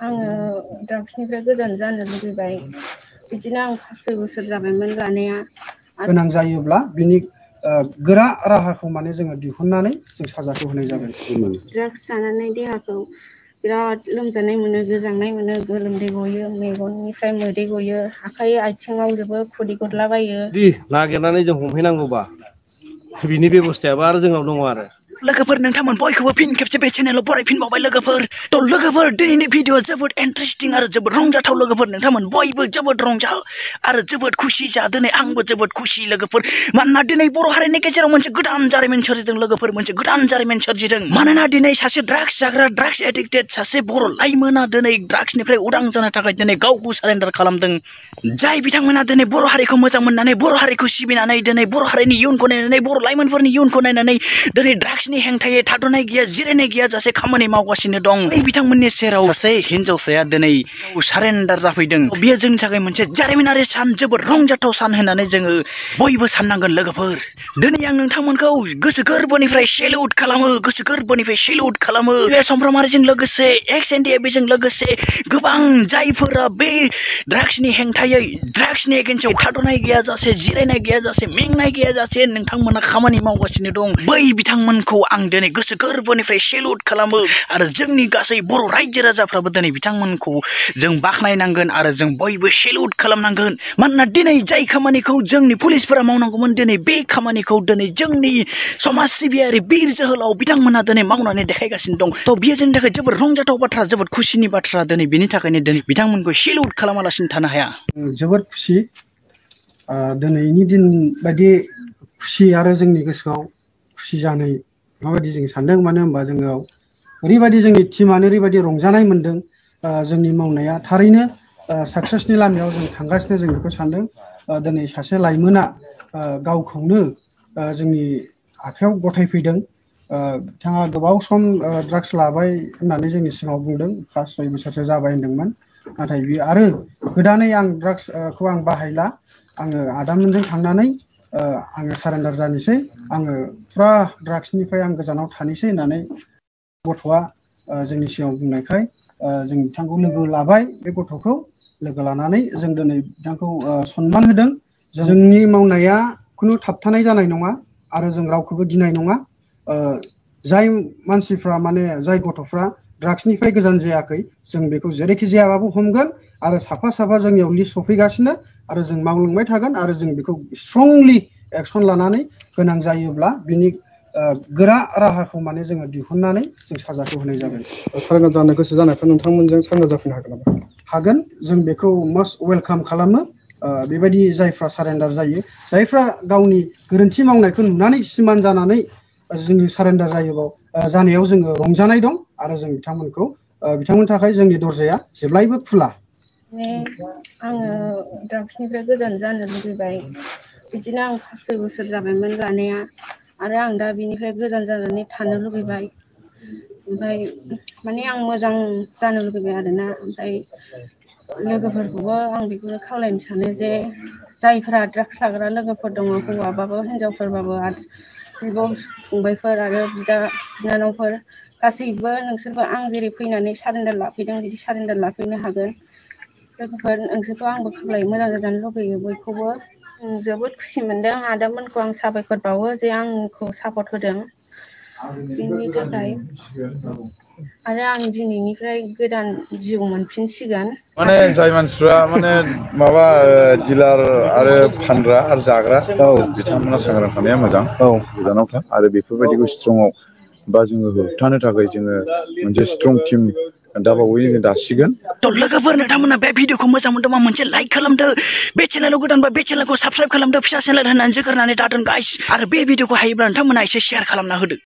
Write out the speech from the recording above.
आङो ड्राग्सनिफ्राय गोजान जानो लुगैबाय। बिदिनो आं 5-6 बोसोर जाबायमोन लानाया। गोनां जायोब्ला बिनि गोरा राहाखौ माने जोङो दिहुननानै जों साजाखौ होनाय जागोन। ड्राग्स जानानै देहाखौ बिराद लोमजानाय मोनो, गोजांनाय मोनो, गोलोमदै गयो, मेगननिफ्राय मोदै गयो, आखाइ आथिङाव जोबो खुदै गदलाबायो। नागिरनानै जों हमहैनांगौबा बिनि बेबस्थायाबो आरो जोंनाव दङ आरो। लोगोफोर नोंथांमोन बयखौबो फिन खेबसे बे चेनेलाव बरायफिनबावबाय लोगोफोर। थ' लोगोफोर दिनैनि भिडिअ जोबोद इन्टारेस्टिं आरो जोबोद रंजाथाव लोगोफोर। नोंथांमोन बयबो जोबोद रंजा आरो जोबोद खुसि जा। दिनै आंबो जोबोद खुसि लोगोफोर। मानोना दिनै बर' हारिनि गेजेराव मोनसे गोदान जारिमिन सोरजिदों लोगोफोर, मोनसे गोदान जारिमिन सोरजिदों। मानोना दिनै सासे ड्राग्स जाग्रा, ड्राग्स एडिक्टेड सासे बर' लाइमोना दिनै ड्राग्सनिफ्राय उदां जानो थाखाय दिनै गावखौ सारेन्डार खालामदों। जाय बिथांमोना दिनै बर' हारिखौ मोजां मोननानै, बर' हारिखौ सिबिनानै, दिनै बर' हारिनि इयुनखौ नायनानै, बर' लाइमोनफोरनि इयुनखौ नायनानै दिनै ड्राग्सनि हेंथायै थाद'नाय गैया, जिरायनाय गैया जासे खामानि मावगासिनो दं। बै बिथांमोननि सेराव सासे हिनजावसाया दिनै सारेन्डार जाफैदों। बेयो जोंनि थाखाय मोनसे जारिमिनारि सान, जोबोद रंजाथाव सान होननानै जोङो बयबो साननांगोन लोगोफोर। दिनै आं नोंथांमोनखौ गोसो गोरबोनिफ्राय सेलुट खालामो, गोसो गोरबोनिफ्राय सेलुट खालामो। बे समफ्रामारिजों लोगोसे एक्स एनडिएफबिजों लोगोसे गोबां जायफोरा बे ड्राग्सनि हेंथायै, ड्राग्सनि एगेन्स्टआव थाद'नाय गैयाजासे, जिरायनाय गैयाजासे, मेंनाय गैयाजासे नोंथांमोना खामानि मावगासिनो दं। बै बिथांमोनखौ आं दिनै गोसो गोरबोनिफ्राय सेलुट खालामो आरो जोंनि गासै बर' रायजो राजाफ्राबो दिनै बिथांमोनखौ जों बाख्नायनांगोन आरो जों बयबो सेलुट खालामनांगोन। मानोना दिनै जाय खामानिखौ जोंनि पुलिसफोरा मावनांगौमोन, दिनै बे खामानिखौ दिनै जोंनि समाज सिबियारि बिर जोहोलाव बिथांमोना दिनै मावनानै देखायगासिनो दं। थ' बियो जोंनि थाखाय जोबोद रंजाथाव बाथ्रा, जोबोद खुसिनि बाथ्रा। दिनै बेनि थाखायनो दिनै बिथांमोनखौ सेलुट खालामालासिनो थानो हाया। जोबोद खुसि दिनैनि दिन बायदि खुसि आरो जोंनि गोसोआव खुसि जानाय माबायदि जों सानदों। मानो होनबा जोङो ओरैबायदि जोंनि टिमानो ओरैबायदि रंजानाय मोनदों। जोंनि मावनाया थारैनो साक्सेसनि लामायाव जों थांगासिनो, जों बेखौ सानदों। दिनै सासे लाइमोना गावखौनो जोंनि आखायाव गथायफैदों। बिथाङा गोबाव सम ड्राग्स लाबाय होननानै जोंनि सिगाङाव बुंदों, 5-6 बोसोरसो जाबाय होनदोंमोन। नाथाय बियो आरो गोदानै आं ड्राग्सखौ आं बाहायला, आङो आदामोनजों थांनानै आङो सारेन्डार जानोसै, आङो फुरा ड्राग्सनिफ्राय आं गोजानाव थानोसै होननानै गथ'आ जोंनि सिगाङाव बुंनायखाय जों बिथांखौ लोगो लाबाय। बे गथ'खौ लोगो लानानै जों दिनै बिथांखौ सनमान होदों। जोंनि मावनाया खुनु थाबथानाय जानाय नङा आरो जों रावखौबो गिनाय नङा। जाय मानसिफ्रा माने जाय गथ'फ्रा ड्राग्सनिफ्राय गोजान जायाखै, जों बेखौ जेरैखि जायाबाबो हमगोन आरो साफा साफा जोंनियाव लिस्ट सफैगासिनो आरो जों मावलांबाय थागोन आरो जों बेखौ स्ट्रंलि एक्सन लानानै गोनां जायोब्ला बिनि गोरा राहाखौ माने जोङो दिहुननानै जों साजाखौ होनाय जागोन। सारेन्डार जानो गोसो जानायफ्रा नोंथांमोनजों सारेन्डार जाफैनो हागोन नामा? हागोन, जों बेखौ मस्ट वेलकाम खालामो। बेबायदि जायफ्रा सारेन्डार जायो, जायफ्रा गावनि गोरोन्थि मावनायखौ नुनानै सिमान जानानै जोंनि सारेन्डार जानायाव जोङो रंजानाय दं आरो जों बिथांमोननि थाखाय जोंनि दरजाया जेब्लायबो खुला। आङो ड्राग्सनिफ्राय गोजान जानो लुगैबाय। बिदिनो आं 5-6 बोसोर जाबायमोन लानाया आरो आं दा बिनिफ्राय गोजान जानानै थानो लुगैबाय। ओमफ्राय माने आं मोजां जानो लुगैबाय आरोना। ओमफ्राय लोगोफोरखौबो आं बेखौनो खावलायनो सानो जे जायफोरा ड्राग्स लाग्रा लोगोफोर दङ, हौवाबाबो हिनजावफोरबाबो, बिब' फंबायफोर आरो बिदा बिनानावफोर, गासैबो नोंसोरबो आं जेरै फैनानै सारेन्डार लाफैदों बिदि सारेन्डार लाफैनो हागोन। लोगोफोर नोंसोरखौ आंबो खावलायो, मोजां जाजानो लुगैयो बयखौबो। जोबोद खुसि मोनदों। आदामोनखौ आं साबायखर बावो जे आंखौ सापर्ट होदों बेनि थाखाय। आरो आं दिनैनिफ्राय गोदान जिउ मोनफिनसिगोन। माने जाय मानसिफ्रा माने माबा डिलार आरो फानग्रा आरो जाग्रा, बिथांमोना सांग्रां थानाया मोजां। गोजानाव था आरो बेफोरबायदिखौ स्ट्रंआव बा जोङो होबथानो थाखाय जोङो मोनसे स्ट्रं टिम दाबावैनो जों दासिगोन। थ' लोगोफोर नोंथांमोना बे भिडिअखौ मोजां मोनदोंबा मोनसे लाइक खालामदो, बे चेनेलाव गोदानबा बे चेनेलखौ साबस्क्राइब खालामदो, फिसा चेनेल होननानै जोगारनानै दादों गाइस। आरो बे भिडिअखौ हायोब्ला नोंथांमोना एसे शेयार खालामना होदो।